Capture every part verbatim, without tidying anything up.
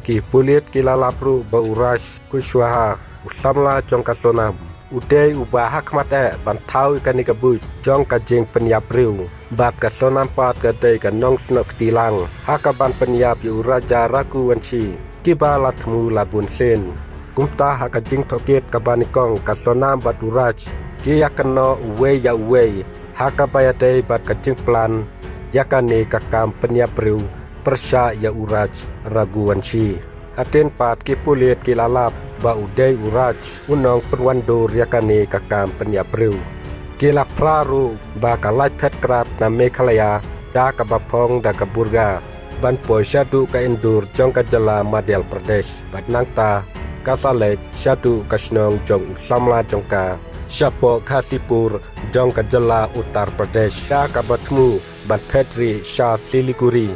Ki pulit ki la lap ruh ba u Raj Kushwaha, u samla jong ka Sonam, u dei uba hakhmat eh ban thaw ïa kane ka buit jong ka jingpynïap briew. Bad ka Sonam pat ka dei ka nongsnoh kti lang ha kaban pynïap ïa u Raja Raghuvanshi, kiba la thmu la bun sien. Kumta ha ka jingtohkit kaba nyngkong, ka Sonam bad u Raj ki ïakynnoh uwei ïa uwei ha kaba ïadei bad ka jingplan ïa kane ka kam pynïap briew pyrshah ïa u Raja Raghuvanshi. Hadien pat ki pulit ki la lap ba u dei u Raj u nongpynwandur ïa kane ka kam pynïap briew. Ki la phla ruh ba ka Lait Phet Krat na Meghalaya da kaba phong da ka Burga ban poi shaduh ka Indore jong ka jylla Madhya Pradesh, bad nangta ka sa leit shaduh ka shnong jong u samla jong ka shapoh Ghazipur jong ka jylla Uttar Pradesh, da kaba thmu ban phet rieh sha Siliguri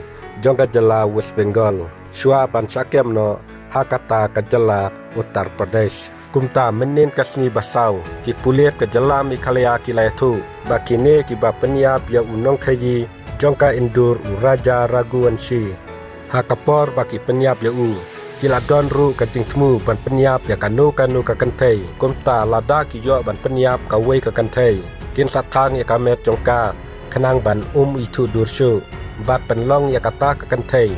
jong ka jylla West Bengal, shuwa ban shah kem noh ha kata ka jylla Uttar Pradesh. Kumta mynnin ka sngi ba saw, ki pulit ka jylla Meghalaya ki la ïathuh ba kine kiba pynïap ïa u nongkhaïi jong ka Indore, u Raja Raghuvanshi, ha ka por ba ki pynïap ïa u, ki la don ruh ka jingthmu ban pynïap ïa kano kano ka kynthei. Kumta lada ki ïoh ban pynïap kawei ka kynthei, kin sa thang ïa ka met jong ka khnang ban ym ithuh dur shuh, bad pynlong ïa kata ka kynthei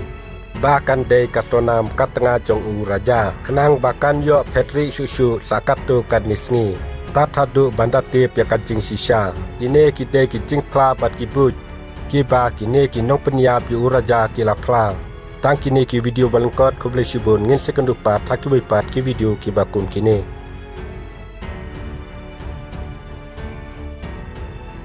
ba kan dei ka Sonam ka tnga jong u Raja, khnang ba kan ïoh phet rieh shuh shuh sa katto katne sngi, tad haduh ban da tip ïa ka jingshisha. Kine ki dei ki jingphla bad ki buit kiba kine ki nongpynïap ïa u Raja ki la phla. Tang kine ki video ba lyngkot, khublei shibun, ngin sa ïakynduh pat ha kiwei pat ki video kiba kum kine.